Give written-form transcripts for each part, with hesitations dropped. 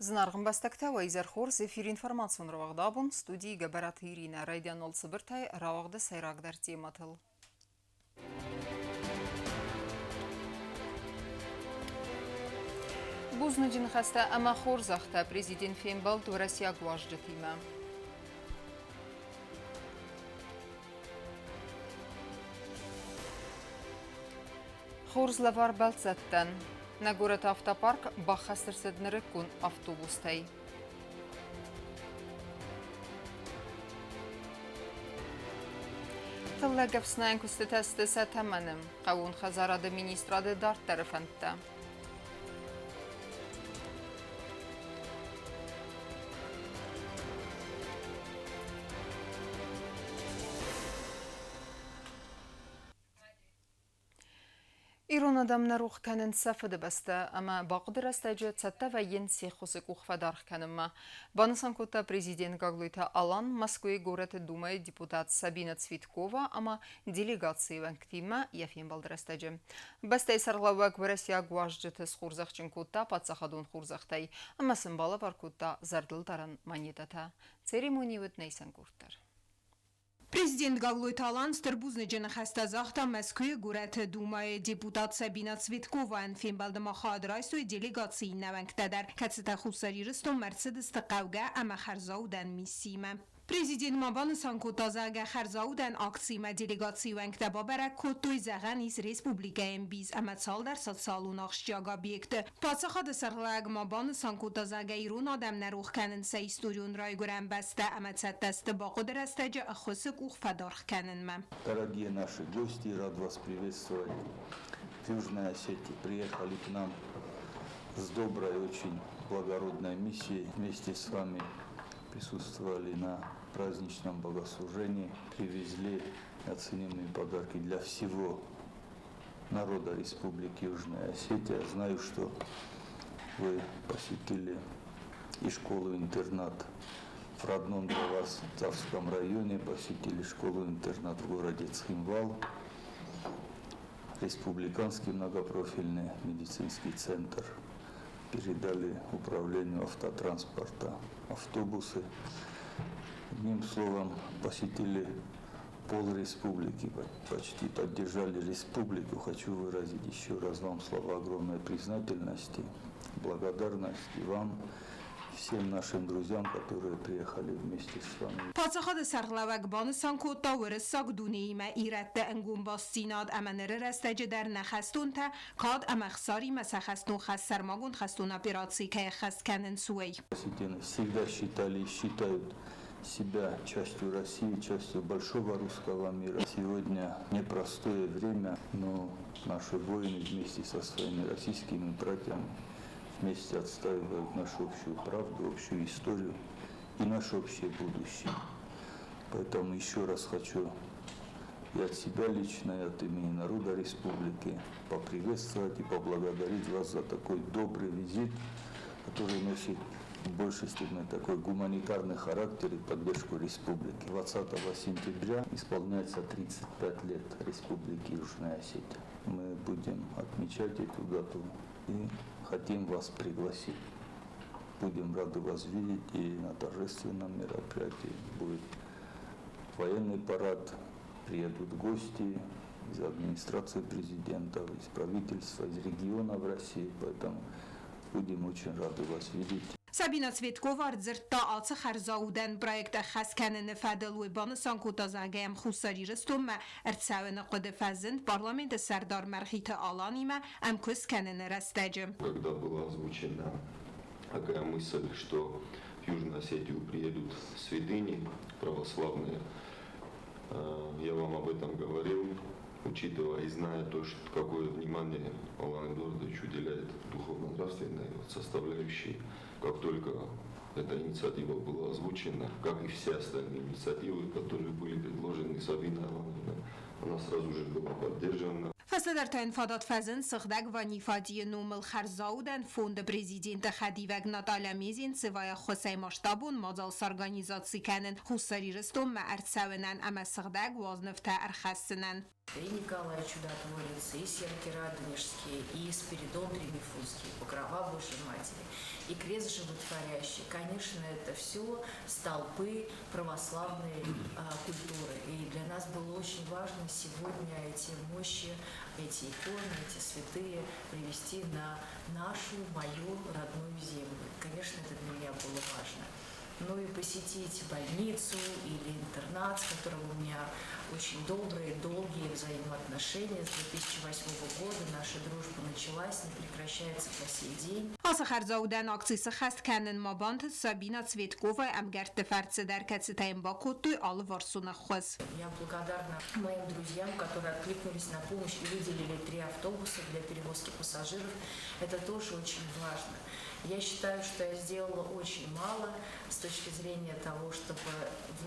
Зынаргъ ӕмбӕстӕгтӕ, уӕ изӕр хорз! Эфир информацион рауагъд абон студийы Гӕбӕраты Иринӕ. Райдиан уал цыбыртӕй рауагъды сӕйрагдӕр темӕтыл. Бузныджы ныхӕстӕ ӕмӕ хорзӕхтӕ президент фембӕлд уӕрӕсейаг уазджытимӕ. Хорз лӕвар бӕлццӕттӕн. Нӕ горӕты автопарк баххӕст ӕрцыд нырыккон автобустӕй. Тыллӕг ӕфснайӕн куыстытӕ сты сӕ тӕмӕны. Хъӕууон хӕдзарады министрады дарддӕры фӕндтӕ. Ирон адӕм нӕ рох кӕнынц сӕ фыдыбӕстӕ ӕмӕ бахъуыды рӕстӕджы цӕттӕ вӕййынц се ххуысы къух фӕдаргъ кӕнынмӕ, банысан кодта президент Гаглойты Алан Мӕскуыйы горӕты Думӕйы депутат Сабина Цветкова ӕмӕ делегацийы уӕнгтимӕ йӕ фембӕлды рӕстӕджы. Бӕстӕйы сӕргълӕууӕг уӕрӕсейаг уазджыты схорзӕхджын кодта паддзахадон хорзӕхтӕй ӕмӕ сын балӕвар кодта зӕрдылдарӕн монетӕтӕ. Церемони уыд нӕисӕнгурд дӕр. Президент Гаглойты Алан стыр бузныджы ныхӕстӕ загъта Мӕскуыйы горӕты Думӕйы депутат Сабина Цветковайӕн. Фембӕлды ма хайад райстой делегацийы иннӕ уӕнгтӕ дӕр, кӕцытӕ Хуссар Ирыстонмӕ ӕрцыдысты хъӕугӕ ӕмӕ хӕрзаудӕн миссиимӕ. Президент ма банысан кодта, зӕгъгӕ, хӕрзаудӕн акциимӕ делегацийы уӕнгтӕ бабӕрӕг кодтой, зӕгъӕн ис, республикӕйы ӕмбис ӕмӕ цалдӕр социалон ахсджиаг объекты. Паддзахады сӕргълӕууӕг ма банысан кодта, зӕгъгӕ, ирон адӕм нӕ рох кӕнынц сӕ историон райгуырӕн бӕстӕ ӕмӕ цӕттӕ сты бахъуыды рӕстӕджы ӕххуысы къух фӕдаргъ кӕнынмӕ. Дорогие наши гости, рад вас приветствовать в Южной Осетии. Приехали к нам с доброй, очень благородной миссией. Вместе с вами присутствовали на праздничном богослужении, привезли оценимые подарки для всего народа Республики Южная Осетия. Знаю, что вы посетили и школу-интернат в родном для вас Тавском районе, посетили школу-интернат в городе Цхинвал, Республиканский многопрофильный медицинский центр. Передали управлению автотранспорта автобусы. Одним словом, посетили пол республики, почти поддержали республику. Хочу выразить еще раз вам слова огромной признательности, благодарности вам, всем нашим друзьям, которые приехали вместе с вами. Паддзахады сӕргълӕууӕг банысан кодта уырыссаг дунеимӕ ирӕтты ӕнгом бастдзинад ӕмӕ ныры рӕстӕджы дӕр нӕ хӕстонтӕ кад ӕмӕ ӕхсаримӕ сӕ хӕстон хӕс сӕрмагонд хӕстон операцийы кӕй ӕххӕст кӕнынц, уый. Осетины всегда считали и считают себя частью России, частью большого русского мира. Сегодня непростое время, но наши воины вместе со своими российскими братьями вместе отстаивают нашу общую правду, общую историю и наше общее будущее. Поэтому еще раз хочу и от себя лично, и от имени народа республики поприветствовать и поблагодарить вас за такой добрый визит, который носит в большей степени такой гуманитарный характер и поддержку республики. 20 сентября исполняется 35 лет Республики Южная Осетия. Мы будем отмечать эту дату и хотим вас пригласить. Будем рады вас видеть и на торжественном мероприятии. Будет военный парад, приедут гости из администрации президента, из правительства, из регионов России. Поэтому будем очень рады вас видеть. Сабина Цветкова ӕрдзырдта ацы хӕрзаудӕн проект ӕххӕст кӕныны фӕдыл. Уый банысан кодта, зӕгъгӕ, Хуссар Ирыстонмӕ ӕрцӕуыны хъуыды фӕзынд парламенты сӕрдар Мӕргъиты Аланимӕ ӕмкуыст кӕныны рӕстӕджы. Когда была озвучена такая мысль, что в Южную Осетию приедут святыни православные, я вам об этом говорил, учитывая и зная то, что, какое внимание Алан Эдуардович уделяет духовно-нравственной составляющей, как только эта инициатива была озвучена, как и все остальные инициативы, которые были предложены Сабиной Алановной, она сразу же была поддержана. Фӕстӕдӕр та йын фадат фӕзынд сыгъдӕг Ванифадийы номыл хӕрзаудӕн фонды президенты хӕдивӕг Наталья Мезенцевайы ӕххуысӕй масштабон мадзал сорганизаци кӕнын Хуссар Ирыстонмӕ ӕрцӕуынӕн ӕмӕ сыгъдӕг уазнывтӕ ӕрхӕссынӕн. И Николай Чудотворец, и Сергий Радонежский, и Спиридон Тримифунтский, Покрова Божьей Матери, и Крест Животворящий. Конечно, это все столпы православной культуры. И для нас было очень важно сегодня эти мощи, эти иконы, эти святые привезти на нашу, мою родную землю. Конечно, это для меня было важно. Ну и посетить больницу или интернат, с которым у меня очень добрые, долгие взаимоотношения. С 2008 года наша дружба началась, не прекращается по сей день. Ацы хӕрзаудӕн акци сыххӕст кӕнын ма бантыст Сабина Цветковайы ӕмгӕртты фӕрцы дӕр, кӕцытӕ йын бакодтой алыварсон ӕххуыс. Я благодарна моим друзьям, которые откликнулись на помощь и выделили 3 автобуса для перевозки пассажиров. Это тоже очень важно. Я считаю, что я сделала очень мало с точки зрения того, чтобы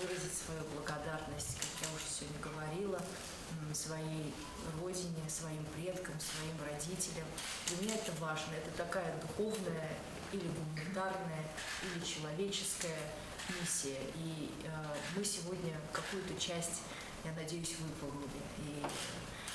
выразить свою благодарность, как я уже сегодня говорила, своей родине, своим предкам, своим родителям. Для меня это важно. Это такая духовная или гуманитарная, или человеческая миссия. И мы сегодня какую-то часть, я надеюсь, выполнили. И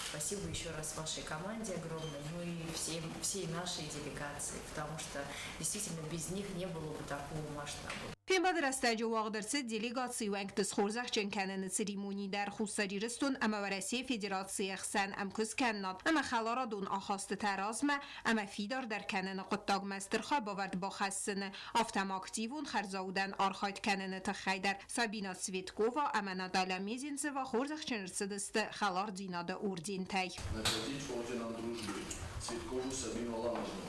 спасибо еще раз вашей команде огромное, ну и всей нашей делегации, потому что действительно без них не было бы такого масштаба. Фембӕлды рӕстӕджы уагъд ӕрцыд делегацийы уӕнгты схорзӕхджын кӕныны церемони дӕр Хуссар Ирыстон ӕмӕ Уӕрӕсейы Федерацийы ӕхсӕн ӕмкуысткӕнынад ӕмӕ хӕларадон ахастытӕ размӕ ӕмӕ фидардӕр кӕныны хъуыддагмӕ стыр хайбавӕрд бахӕссыны, афтӕ ма активон хӕрзаудӕн архайд кӕныны тыххӕй дӕр Сабина Цветкова ӕмӕ Наталья Мезенцева хорзӕхджын ӕрцыдысты Хӕлардзинады ордентӕй. Наградить орденом Дружбы Цветкову Сабину Алановну.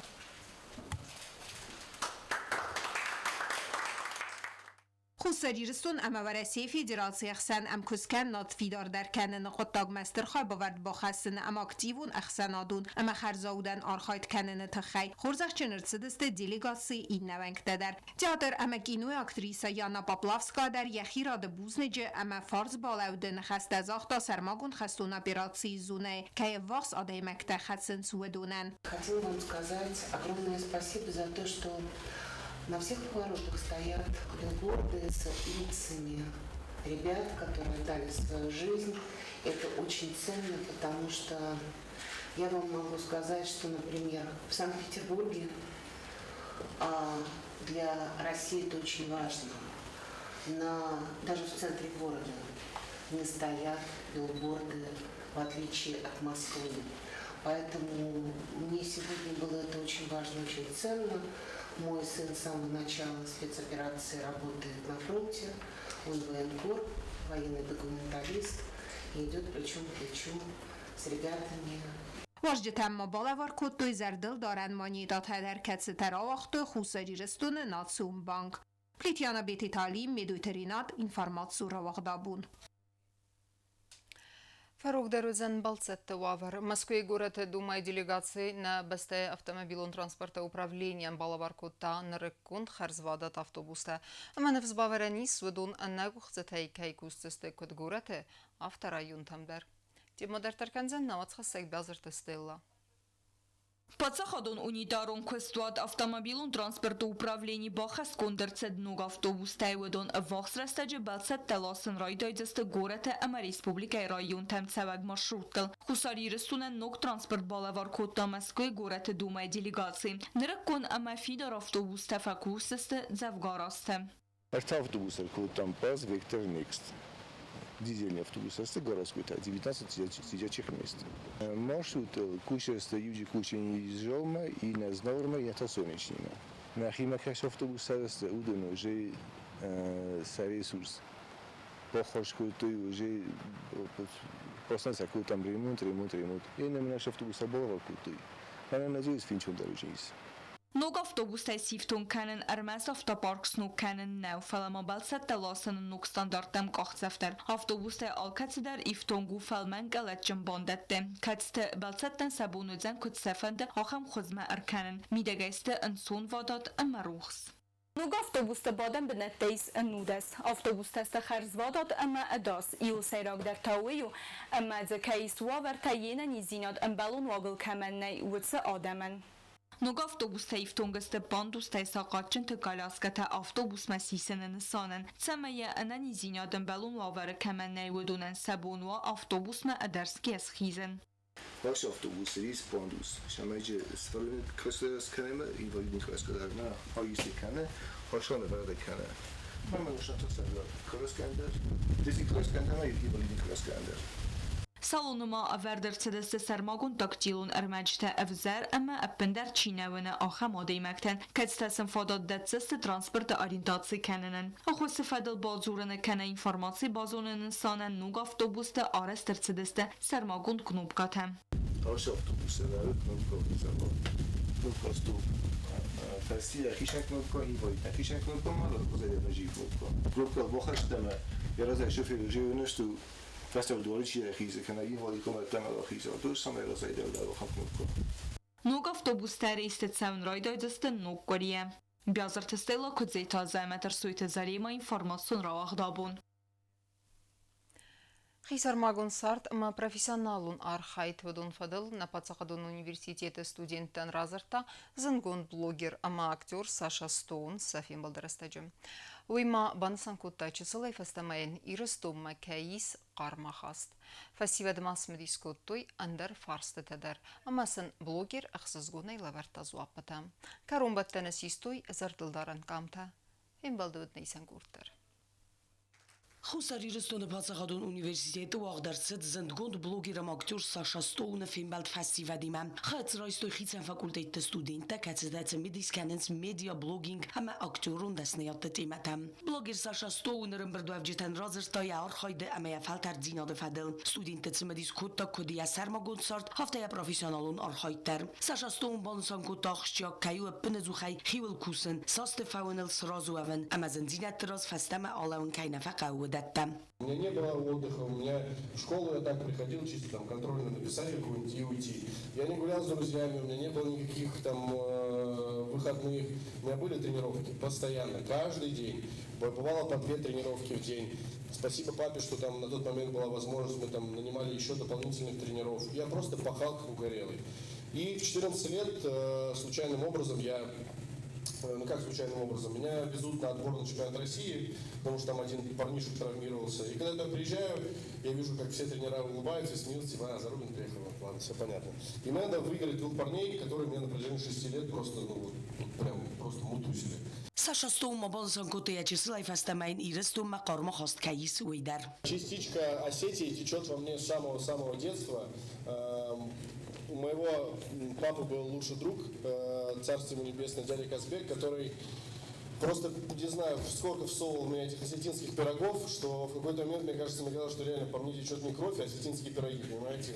Хуссар Ирыстон ӕмӕ Уӕрӕсейы Федерацийы ӕхсӕн ӕмкуысткӕнынад фидардӕр кӕныны хъуыддагмӕ стыр хайбавӕрд бахӕссыны ӕмӕ активон ӕхсӕнадон ӕмӕ хӕрзаудӕн архайд кӕныны тыххӕй хорзӕхджын ӕрцыдысты делегацийы иннӕ уӕнгтӕ дӕр. Театр ӕмӕ кинойы актрисӕ Яна Поплавская дӕр йӕхи рады бузныджы ӕмӕ фарсбалӕуды ныхӕстӕ загъта сӕрмагонд хӕстон операцийы зонӕйы кӕй ӕввахс адӕймӕгтӕ хӕцынц, уыдонӕн. Хотела вам сказать огромное спасибо за то, что на всех поворотах стоят билборды с лицами ребят, которые дали свою жизнь. Это очень ценно, потому что я вам могу сказать, что, например, в Санкт-Петербурге для России это очень важно. Даже в центре города не стоят билборды, в отличие от Москвы. Поэтому мне сегодня было это очень важно, очень ценно. Мой сын с самого начала спецоперации работает на фронте. Он военкор, военный документалист. И идет плечом к плечу с ребятами. Уазджытӕн ма балӕвар кодтой зӕрдылдарӕн монетӕтӕ дӕр, кӕцытӕ рауагътой Хуссар Ирыстоны Национ банк. Плитяна Бетитали, Медойты Ренат, информацион рауагъдабон. Фӕрогдӕр уыдзӕн бӕлццӕтты уавӕр. Мӕскуыйы горӕты Думайы делегаци нӕ бӕстӕйы автомобилон транспорты управленийӕн балӕвар кодта нырыккон хӕрзвадат автобустӕ. Ӕмӕ ныфс бавӕрӕн ис, уыдон ӕнӕкъуыхцытӕй кӕй кусдзысты куыд горӕты, афтӕ районтӕм дӕр. Темӕ дарддӕр кӕндзӕн нӕ уацхӕссӕг Бязырты Стелла. Паддзахадон унитарон куыстуат автомобилон транспорты управлени бахӕсгонд ӕрцыд ног автобустӕй, уыдон ӕввахс рӕстӕджы бӕлццӕттӕ ласын райдайдзысты горӕты ӕмӕ республикӕйы районтӕм цӕуӕг маршруттыл. Хуссар Ирыстонӕн ног транспорт балӕвар кодта Мӕскуыйы горӕты Думӕйы делегаци. Нырыккон ӕмӕ фидар автобустӕ фӕкусдзысты дзӕвгар азты. Ӕртӕ автобус ӕркодтам ПАЗ Вектор Next. Дизельный автобус сты городской, 19 сидячих мест. Маршрут кусӕсты иуджы кусӕн Израилмӕ, иннӕ Знауырмӕ, иннӕ та Солнечныймӕ. Нӕхимӕ кӕс автобус сарӕзта, уыдон уже сӕ ресурс баххуыс кодтой, уже постоянно сӕ кодтам ремонт, ремонт, ремонт. Иннӕ наш автобус балӕвар кодтой. Ӕмӕ надеюсь, фенцондӕр уыдзӕнис. Ног автобустӕй сифтонг кӕнын ӕрмӕст автопарк сног кӕнын нӕу, фӕлӕ ма бӕлццӕттӕ ласыны ног стандарттӕм къахдзӕф дӕр. Автобустӕй алкӕцыдӕр ифтонг у фӕлмӕн къӕлӕтджын бандӕттӕ, кӕцыты бӕлццӕттӕн сӕ бон уыдзӕн куыд сӕ фӕнды, ахӕм хуызмӕ ӕркӕнын. Мидӕгӕй сты ӕнцонвадат ӕмӕ рухс. Ног автобусты бадӕн бынӕттӕ ис 19. Автобустӕ сты хӕрзвадат ӕмӕ ӕдас. Иуыл сӕйрагдӕр та уый у, ӕмӕ дзы кӕй ис уавӕртӕ, йе нӕниздзинад ӕмбӕлон уагыл кӕмӕн нӕй, уыцы адӕмӕн. Ног автобустӕ ифтонг сты пандустӕй сахъатджынты коляскӕтӕ автобусмӕ сисыны нысанӕн, цӕмӕй йӕ ӕнӕниздзинад ӕмбӕлон уавӕры кӕмӕн нӕй, уыдонӕн сӕ бон уа автобусмӕ ӕдӕрсгӕ схизын. Ваш автобус рис пандус. Шамайджи сфарунет костерас кӕнӕ инвалидный коляска на аиси кӕнӕ хашана варда кӕнӕ. Мама ушатаса коляска дези коляска ӕмӕ инвалидный коляска ӕндӕр. Салоны ма ӕвӕрд ӕрцыдысты сӕрмагонд тактилон ӕрмӕджытӕ ӕвзӕр ӕмӕ ӕппындӕр чи нӕ уыны, ахӕм адӕймӕгтӕн, кӕцытӕ сын фадат дӕтдзысты транспорты ориентаци кӕнынӕн. Ӕххуысы фӕдыл бадзурыны кӕнӕ информаци базоныны нысанӕн ног автобусты арӕзт ӕрцыдысты сӕрмагонд кнопкӕтӕ. Ацы автобусы ӕвӕры кнопкӕ кнопка стоп. Фӕстийӕ хицӕн кнопка, инвалидтӕн хицӕн кнопка, ма az egyetlen кнопка. Кнопка бахаст ӕмӕ йӕ разӕй шофер зеуынысты фӕстӕ дуары хизы, кӕнӕ инвалид комӕттӕ хизы, то самое разӕй дӕр кнопка. Ног автобустӕ рейсты цӕуын райдайдзысты ног къуырийӕ. Биазырты Стелла, Куыдзеты Азӕмӕт, Ӕрсойты Зарема, информацион рауагъд «Абон». Хисӕрмагонд цард ӕмӕ профессионалон архайд уыдон фӕдыл нӕ паддзахадон университеты студенттӕн радзырдта зындгонд блогер ӕмӕ актер Саша Стоун сӕ фембӕлды рӕстӕджы. Уый ма банысан кодта, чысылӕй фӕстӕмӕ йын Ирыстонмӕ кӕй ис хъарм ахаст. Фӕсивӕд ма цымыдис кодтой ӕндӕр фарстытӕ дӕр ӕмӕ сын блогер ӕхсызгонӕй лӕвӕрдта дзуаппытӕ. Кӕронбӕттӕны систой зӕрдылдарӕн къамтӕ. Фембӕлды уыд нӕ исӕн дӕр. Хуссар Ирыстоны паддзахадон университеты уагъд ӕрцыд зындгонд блогер ӕмӕ актер Саша Стоуны фембӕлд фӕсивӕдимӕ. Хайад райстой хицӕн факультетты студенттӕ, кӕцытӕ цымыдис кӕнынц медиа, блогинг ӕмӕ актерон дӕсныйӕдты темӕтӕм. Блогер Саша Стоун ӕрӕмбырдуӕвджытӕн радзырдта йӕ архайды ӕмӕ йӕ фӕлтӕрддзинады фӕдыл. Студентты цымыдис кодта куыд йӕ сӕрмагонд цард, афтӕ йӕ профессионалон архайд дӕр. Саша Стоун банысан кодта, ахсджиаг кӕй у ӕппынӕдзухӕй хиуыл кусын, састы фӕуыныл сразы уӕвын ӕмӕ зындзинӕдты раз фӕстӕмӕ алӕууын кӕй нӕ фӕхъӕуы, уыдӕттӕ. У меня не было отдыха, у меня в школу я так приходил, чисто там контрольно написать какую-нибудь и уйти. Я не гулял с друзьями, у меня не было никаких там выходных. У меня были тренировки постоянно, каждый день. Бывало по две тренировки в день. Спасибо папе, что там на тот момент была возможность, мы там нанимали еще дополнительных тренеров. Я просто пахал как угорелый. И в 14 лет случайным образом я ну как случайным образом, меня везут на отбор на чемпионат России, потому что там один парнишка травмировался. И когда я туда приезжаю, я вижу, как все тренера улыбаются и смеются, типа, а, Зарубин приехал, ладно, все понятно. И мне надо выиграть двух парней, которые меня на протяжении 6 лет просто, ну, вот, прям просто мутузили. Саша Стоун ма банысан кодта, йӕ чысылӕй фӕстӕмӕ йын Ирыстонмӕ хъарм ахаст кӕй ис, уый дӕр. Частичка Осетии течет во мне с самого-самого детства. У моего папы был лучший друг, царство ему небесное, дядя Казбек, который просто, не знаю, сколько всовывал в меня этих осетинских пирогов, что в какой-то момент, мне кажется, мне казалось, что реально по мне течет не кровь, а осетинские пироги, понимаете?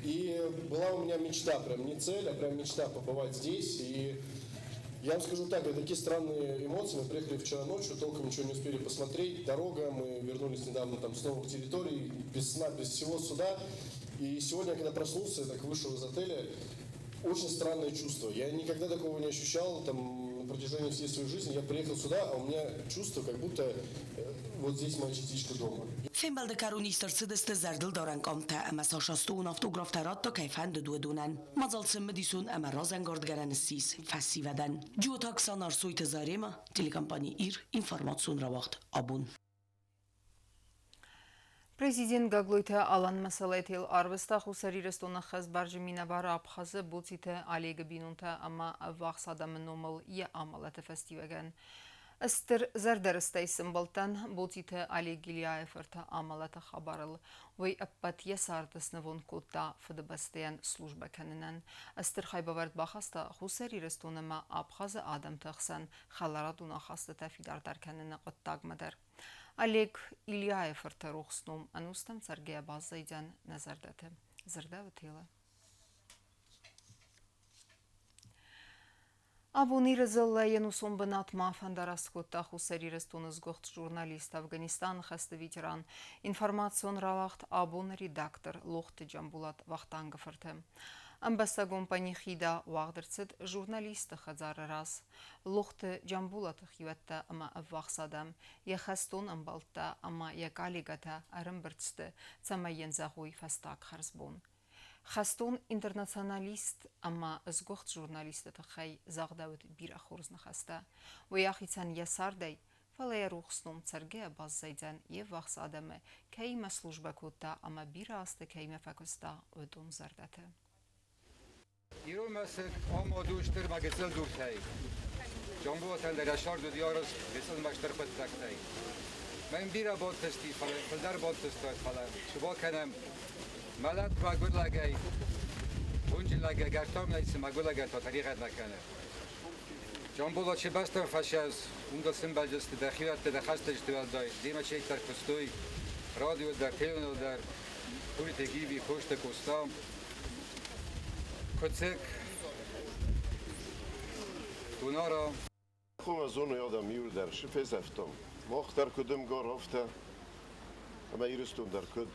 И была у меня мечта, прям не цель, а прям мечта побывать здесь. И я вам скажу так, это такие странные эмоции. Мы приехали вчера ночью, толком ничего не успели посмотреть. Дорога, мы вернулись недавно там с новых территорий, без сна, без всего сюда. И сегодня, когда проснулся, я так вышел из отеля, очень странное чувство. Я никогда такого не ощущал там, на протяжении всей своей жизни. Я приехал сюда, а у меня чувство, как будто вот здесь моя частичка дома. Фембӕлды кӕрон ист ӕрцыдысты зӕрдылдарӕн къамтӕ ӕмӕ Саша Стоун автографтӕ радта, кӕй фӕндыд, уыдонӕн. Мадзал цымыдисон ӕмӕ разӕнгардгӕнӕн ссис фӕсивӕдӕн. Джиоты Оксана, Ӕрсойты Зарема, телекомпани «Ир», информацион рауагъд «Абон». Президент Гаглойты Алан мӕсӕллӕйы тел арвыста Хуссар Ирыстоны ӕххӕстбарджын минӕвар Абхазы Боциты Олегы бинонтӕ ӕмӕ ӕввахс адӕмы номыл йӕ амӕлӕты фӕстиуӕгӕн. Стыр зӕрдӕрыстӕй сӕмбӕлдтӕн Боциты Олег Ильяйы фырты амӕлӕты хабарыл. Уый ӕппӕт йӕ царды снывонд кодта Фыдыбӕстӕйӕн службӕ кӕнынӕн. Стыр хайбавӕрд бахаста Хуссар Ирыстон ӕмӕ Абхазы адӕмты хсӕн хӕларадон ахастытӕ фидардӕр кӕныны хъуыддагмӕ дӕр. Олег Ильяйы фырты рухс ном ӕнустӕм цӕргӕйӕ баззайдзӕн нӕ зӕрдӕты. Дзырдӕуы телы. Абон Иры дзыллӕ йе нусон бынатмӕ фӕндараст кодта Хуссар Ирыстоны сгуыхт журналист, Афганистаны хӕсты ветеран, информацион рауагъд «Абон» редактор Лохты Джамбулат Вахтангы фырты. Ӕмбӕстагон панихида уагъд ӕрцыд журналисты хӕдзары раз. Лохты Джамбулаты хиуӕттӕ ӕмӕ ӕввахс адӕм, йӕ хӕстон ӕмбӕлттӕ ӕмӕ йӕ коллегӕтӕ ӕрӕмбырд сты, цӕмӕй йын зӕгъой фӕстаг хӕрзбон. Хӕстон интернационалист ӕмӕ сгуыхт журналисты тыххӕй загъдӕуыд бирӕ хорз ныхӕстӕ. Уый ахицӕн йӕ цардӕй, фӕлӕ йӕ рухс ном цӕргӕйӕ баззайдзӕн йе ввахс адӕмы, кӕимӕ службӕ кодта ӕмӕ бирӕ азты кӕимӕ фӕкуыста, уыдон зӕрдӕты. Ирон мӕсыг амад у стыр ӕмӕ гыццыл дуртӕй. Джамбулатӕн дӕр ӕссард уыди арӕзт гыццыл ӕмӕ стыр хъуыддӕгтӕй. Мӕн бирӕ бантысти, фӕлӕ фылдӕр бантыстуат, фӕлӕ цы бакӕнӕм? Мӕлӕт мӕгуыр лӕгӕй, бонджын лӕгӕй гӕртам нӕй, цы мӕгуыр лӕгӕн та тӕригъӕд нӕ кӕны. Джамбулат се бӕстӕм фӕсӕз, уым дыл сымбӕлдысты дӕ хиуӕттӕ, дӕ хӕстӕджыты уӕлдай, демӕ чидӕр куыстой, радио дӕр, телевизор дӕр, Пурити Гиви, Косты Къоста, Куыцыкк, Тунара. Хъуамӕ зоной адӕм иуылдӕр, цы фесӕфтам. Мах дӕр куыд ӕмгар, афтӕ, ӕмӕ Ирыстон дӕр куыд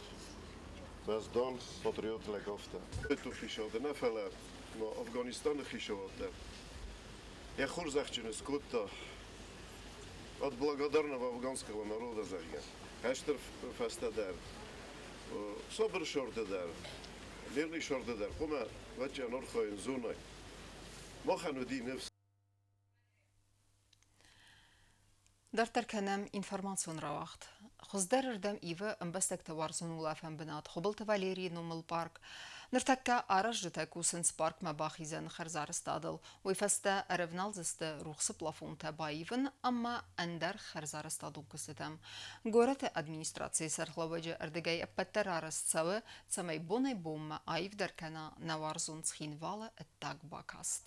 уӕздан, патриот лӕг, афтӕ. Советон хицауады нӕ, фӕлӕ ма Афганистаны хицауад дӕр йӕ хорзӕхджын скодта от благодарного афганского народа, зӕгъгӕ. Хӕстыр фӕстӕ дӕр, сабыр сӕрды дӕр, мирный сӕрды дӕр хъуамӕ вӕдджиан архайын зоной. Махӕн уыди ныфс. Дарддӕр кӕнӕм информацион рауагъд. Хуыздӕрырдӕм ивы ӕмбӕстӕгты уарзон улӕфӕн бынат Хуыбылты Валерийы номыл парк. Ныртӕккӕ аразджытӕ кусынц паркмӕ бахизӕн хӕрзарӕзтадыл. Уый фӕстӕ ӕрӕвналдзысты рухсы плафонтӕ баивын ӕмӕ ӕндӕр хӕрзарӕзтадон куыстытӕм. Горӕты администрацийы сӕргълӕууӕджы ӕрдыгӕй ӕппӕтдӕр арӕзт цӕуы, цӕмӕй бонӕй-бонмӕ аивдӕр кӕна нӕ уарзон Цхинвалы ӕддаг бакаст.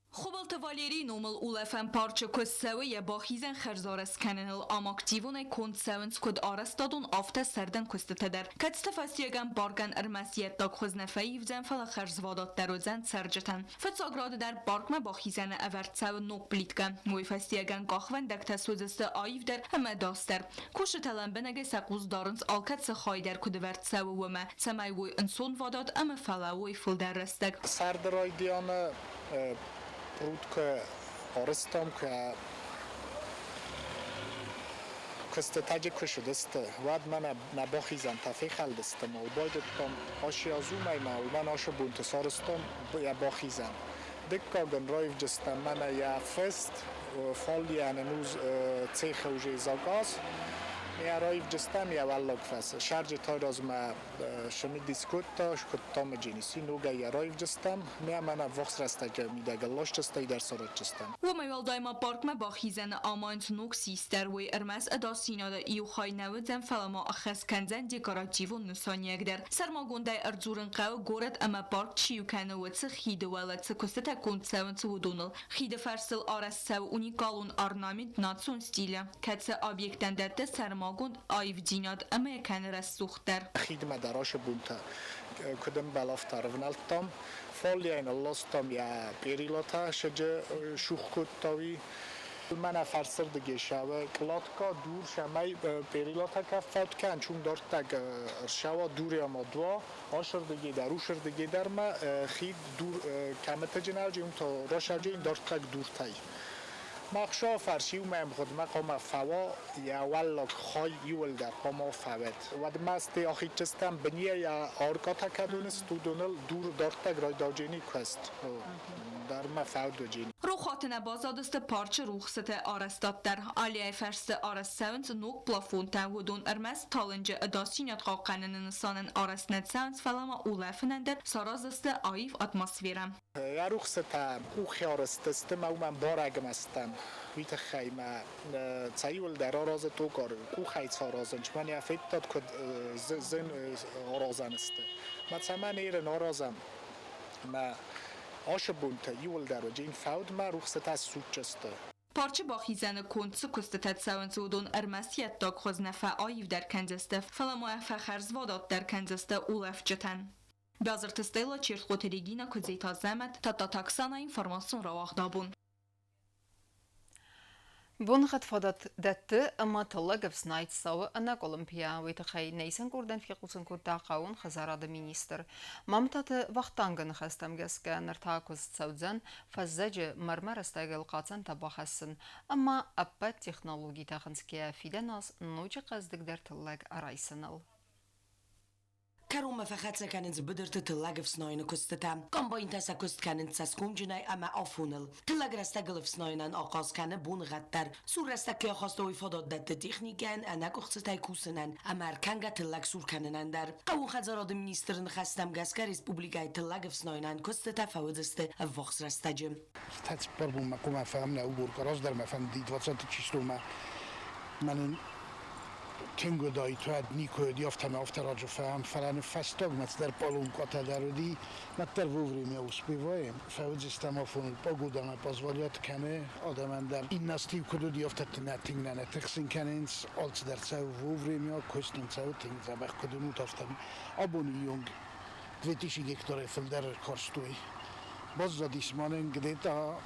Хуыбылты Валерийы номыл улӕфӕн парчы куыст цӕуы йӕ бахизӕн хӕрзарӕзт кӕныныл. Ам активонӕй конд цӕуынц куыд арӕзтадон, афтӕ сӕрдӕн куыстытӕ дӕр. Кӕцыты фӕстиуӕгӕн паркӕн ӕрмӕст йе ддаг хуыз нӕ фӕивдзӕн, фӕлӕ хӕрзвадатдӕр уыдзӕн цӕрджытӕн. Фыццаг рады дӕр паркмӕ бахизӕны ӕвӕрд цӕуы ног плиткӕ. Уый фӕстиуӕгӕн къахвӕндӕгтӕ суыдзысты аивдӕр ӕмӕ ӕдасдӕр. Кусджытӕ лӕмбынӕгӕй сӕ хъус дарынц алкӕцы хай дӕр куыд ӕвӕрд цӕуы, уымӕ, цӕмӕй уой ӕнцонвадат ӕмӕ фӕлӕууой фылдӕр рӕстӕг. Сӕрды райдианы пруд куы арӕзтам, куы куыстытӕджы куы сыдысты, уӕд мӕ нӕ бахизӕнтӕ фехӕлдысты ма байдыдтам аси азумӕй ма уымӕн ашы бонты сарӕзтам йӕ бахизӕн. Дыккаг ын раивджыстӕм мӕнӕ йӕ фыст, фаллийӕн ын у цехы уже заказ. Йӕ раивджыстӕм йӕ уӕллаг фӕс. Сӕрджытӕй размӕ сымидис кодта, скодта мыджиниси, ногӕй йӕ раивджыстӕм. Мӕ мӕнӕ ӕввахс рӕстӕджы мидӕг ласджыстӕй дӕр сараджыстӕм. Уымӕй уӕлдай ма паркмӕ бахизӕны амайынц ног сис дӕр. Уый ӕрмӕст ӕдасдзинады иу хай нӕ уыдзӕн, фӕлӕ ма ӕххӕст кӕндзӕн декоративон нысаниуӕг дӕр. Сӕрмагондӕй ӕрдзурын хъӕуы, горӕт ӕмӕ парк чи иу кӕны, уыцы хиды уӕлӕ цы куыстытӕ конд цӕуынц, уыдоныл. Хиды фӕрстыл арӕзт цӕуы уникалон орнамент национ стилы, кӕцы объектӕн дӕтты сӕрмагонд аивдзинад ӕмӕ йӕ кӕны рӕсугъддӕр. Хидмӕ дӕр ашы бунтӕ куыд ӕмбӕлы, афтӕ ӕрывнӕлдтам. Фаллийӕ нылластам йӕ перилатӕ сыджы сух кодта уый. Мӕнӕ фӕрсырдыгӕй сӕвы кълатка дур, сӕмӕй перилатӕ кӕффӕд кӕн, чум дарддаг ӕрсӕуа дур ӕмӕ дуа. Ашырдыгӕй дӕр, усырдыгӕй дӕр ма хид дур кӕмыты джынауджы, уым та росаджы дарддаг дуртӕй. Махса фарс иумӕ ӕмгъуыдмӕ хъуамӕ фӕуа, йӕ уӕллаг хай иуылдӕр хъуамӕ фӕуӕд. Уӕдмӕ сте ахидджыстӕм бынийӕ йӕ аркъатӕ кӕд уыныс, уыдоныл дур дарддаг райдауджени куыст. Дӕр ма фӕуд уыджени. Рохуаты нӕ баззадысты парчы рухсыты арӕзтад дӕр. Аллейӕйы фӕрсты арӕзт цӕуынц ног плафонтӕ. Уыдон ӕрмӕст талынджы ӕдасдзинад хъахъхъӕныны нысанӕн арӕзт нӕ цӕуынц, фӕлӕ ма улӕфынӕн дӕр сараздзысты аив атмосферӕ. Йӕ рухсытӕ къухӕрӕзт сты мӕ уымӕн барӕгмӕ стӕм. Уый тыххӕй мӕ цӕуылдӕр аразы токар къухӕй саразын. Мӕн йӕ федтат, куыд зын аразӕн сты. Мӕ цӕмӕн ерын аразӕм? Мӕ ашы бонтӕ иуылдӕр уыджын фӕуд мӕ рухсытӕ ссудджысты. Парчы бахизӕны конд цы куыстытӕ цӕуынц, уыдон ӕрмӕст йе ддаг хуыз нӕ фӕаивдӕр кӕндзысты, фӕлӕ ма фӕхӕрзвадатдӕр кӕндзысты улӕфджытӕн. Базырты Стелла, Чертхъоты Регина, Куыдзеты Азӕмӕт, Тадтаты Оксана, информацион рауагъд абон. Боныгъӕд фадат дӕтты ӕмӕ тыллӕг ӕфснайд цӕуы ӕнӕкъуылымпыйӕ. Уый тыххӕй нӕ исӕн къордӕн фехъусын кодта хъӕууон хӕдзарады министр. Мамытаты Вахтангы ныхӕстӕм гӕсгӕ ныр та куыст цӕудзӕн фӕззӕджы мӕрмӕ рӕстӕгыл хъацӕнтӕ бахӕссын ӕмӕ ӕппӕт технологитӕ хынцгӕйӕ фидӕн аз ноджы хъӕздыгдӕр тыллӕг райсыныл. Кӕронмӕ фӕхӕццӕ кӕнынц быдырты тыллӕг ӕфснайыны куыстытӕ. Комбайнтӕ сӕ куыст кӕнынц цӕсгомджынӕй ӕмӕ афоныл. Тыллӕг рӕстӕгыл ӕфснайынӕн ахъаз кӕны боныгъӕд дӕр. Сур рӕстӕг кӕй ахаста, уый фадат дӕтты техникӕйӕн ӕнӕкъуыхцытӕй кусынӕн ӕмӕ ӕркӕнгӕ тыллӕг сур кӕнынӕн дӕр. Хъӕууон хӕдзарады министры ныхӕстӕм гӕсгӕ республикӕйы тыллӕг ӕфснайынӕн куыстытӕ фӕуыдзысты ӕввахс рӕстӕджы. Цыппар бонмӕ хъуамӕ фӕм нӕ уборка раздӕр мӕ фӕнди 20 числомӕ мӕнӕн тынг уыдаид, уӕд никуы уыди, афтӕ афтӕ раджы фӕм, фӕлӕ ныффӕстагмӕ цыдӕр поломкъатӕ дӕр уыди, мӕддӕр вовремя успеваем. Фӕуыдзыстӕм афоныл, погодӕмӕ позволят кӕны адӕмӕн дӕр. Иннӕ куыд уыди, афтӕ нӕ тынг нӕ тыхсын кӕнынц, алцыдӕр цӕуы вовремя, куыст нын цӕуы тынг дзӕбӕх, куыд уынут, афтӕ. Абоны онг 2000 гектарӕй фылдӕр ӕркарстой. Баззадис мӕнӕн где-то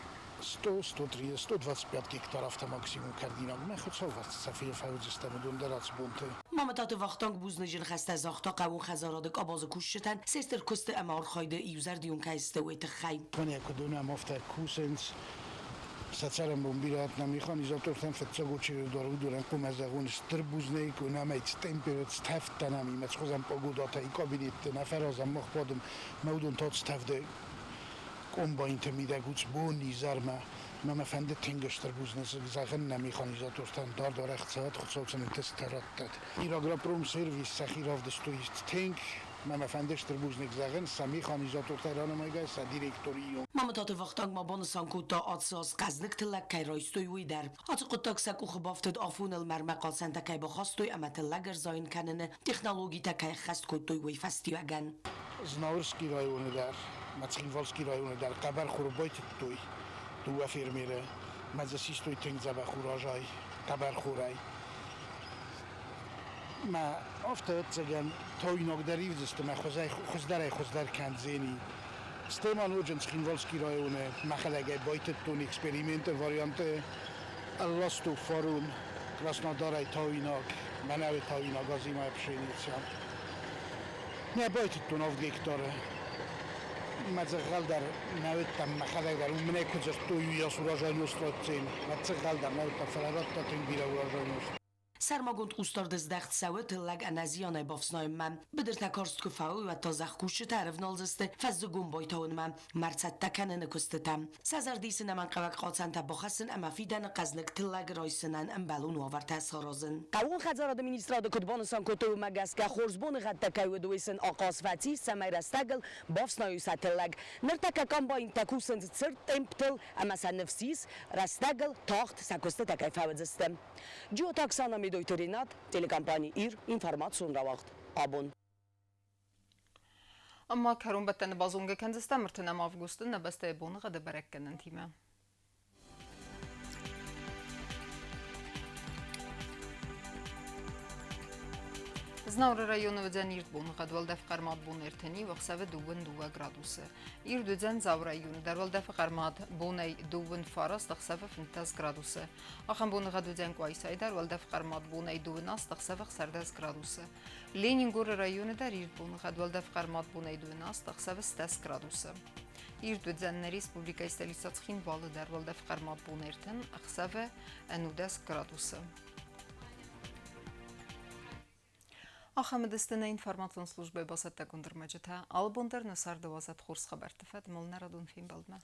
100, 130, 125 гектар афтӕ максимум кӕрдинаг. Мӕ Хуыцау сӕ фӕуыдзыстӕм уыдон дӕр ацы бонты. Мамытаты Вахтанг бузныджы ныхӕстӕ загъта хъӕууон хӕдзарады къабазы кусджытӕн се стыр куысты ӕмӕ архайды иузӕрдион кӕй сты, уый тыххӕй. Мӕнӕ куыд уынӕм, афтӕ кусынц. Сӕ цӕрӕнбон бирӕ нӕ механизатортӕн фыццаг очереды дӕр уыдонӕн хъуамӕ зӕгъон стыр бузныг, уынӕм ӕй температурӕ стӕвдтӕн ӕмӕ цхуызӕн погодатӕ кабинетты нӕ фӕразӕм мах бадын, мӕ уыдон та стӕвды комбайнты мидӕг уыц бон изӕрмӕ. Мӕ мӕ фӕнды тынг стыр бузныг зӕгъын нӕ механизатортӕн, дард арӕх цӕуӕд, Хуыцау сын ӕнтыстытӕ раттӕд. Ирагропромсервис сӕхи равдыстой тынг, мӕ мӕ фӕнды стыр бузныг зӕгъын сӕ механизатортӕ ранымайгӕ, сӕ директорийы. Мамытаты Вахтанг ма банысан кодта, ацы аз хъӕздыг тыллӕг кӕй райстой, уый дӕр. Ацы хъуыддаг сӕ къухы бафтыд афоныл мӕрмӕ хъацӕнтӕ кӕй бахастой ӕмӕ тыллӕг ӕрзайын кӕныны технологитӕ кӕй ӕххӕст кодтой, уый фӕстиуӕгӕн. Знауырский районы дӕр, Цхинвалский районы дӕр хъӕбӕрхор байтыдтой дыууӕ фермеры. Мӕ дзы систой тынг дзӕбӕх урожай хъӕбӕрхорӕй. Мӕ афтӕ ӕцӕгӕн тауинаг дӕр ивдзысты, мӕ хуыздӕрӕй хуыздӕр кӕндзени. Стӕй ма ноджы Цхинвалский районы мӕхӕдӕгӕй байтыдтон эксперименты варианты ӕрластон фарон Краснодарӕй тауинаг, мӕнӕуы тауинаг озимая пшеница. Нӕ байтыдтон 7 гектары. Мӕ дзӕгъӕл дӕр нӕ уыдтӕн мӕхӕдӕг дӕр, уым мын ӕй куы дзырдтой, уыйас урожайност ратдзӕн. Мӕ дзӕгъӕл дӕр нӕ уыдтӕн, фӕлӕ радта тынг бирӕ урожайност. Сӕрмагонд хъусдард здӕхт цӕуы тыллӕг ӕнӕзианӕй бафснайынмӕ. Быдыртӕ карст куы фӕуой, уӕд та зӕхкусджытӕ ӕрывналдзысты фӕззыгон байтауынмӕ, мӕр цӕттӕ кӕныны куыстытӕм. Сӕ зӕрды исы ӕнӕмӕнгхъӕуӕг хъацӕнтӕ бахӕссын ӕмӕ фидӕны хъӕзныг тыллӕг райсынӕн ӕмбӕлон уавӕртӕ саразын. Хъӕууон хӕдзарады министрады куыд банысан кодтой, уымӕ гӕсгӕ хорз боныгъӕдтӕ кӕй уыд, уый сын ахъаз фӕцис, цӕмӕй рӕстӕгыл бафснайой сӕ тыллӕг. Ныртӕккӕ комбайнтӕ кусынц цырд темптыл ӕмӕ сӕ ныфс ис, рӕстӕгыл тагъд сӕ куыстытӕ кӕй фӕуыдзысты. Джиоты Оксана, Медойты Ренат, телекомпани «Ир», информацион рауагъд «Абон». Ӕмӕ кӕронбӕттӕны базонгӕ кӕндзыстӕм 30 августы нӕ бӕстӕйы боныгъӕды бӕрӕггӕнӕнтимӕ. Знауыры районы уыдзӕн ирд боныгъӕд, уӕлдӕф хъӕрмад бон ӕртӕни, ӕхсӕвы 22 градусы. Ирд уыдзӕн Дзауы районы дӕр, уӕлдӕфы хъӕрмад бонӕй 29, ӕхсӕвы 15 градусы. Ахӕм боныгъӕд уыдзӕн Къуайсайы дӕр, уӕлдӕф хъӕрмад бонӕй 28, ӕхсӕвы 16 градусы. Ленингоры районы дӕр ирд боныгъӕд, уӕлдӕф хъӕрмад бонӕй 28, ӕхсӕвы 10 градусы. Ирд уыдзӕн нӕ республикӕйы столицӕ Цхинвалы дӕр, уӕлдӕф хъӕрмад бон 30, ӕхсӕвы 19 градусы. Ахӕм уыдысты нӕ информацион службӕйы бацӕттӕгонд ӕрмӕджытӕ. Алы бон дӕр нӕ царды уадзӕд хорз хабӕртты фӕд молнӕрадон фембӕлдмӕ.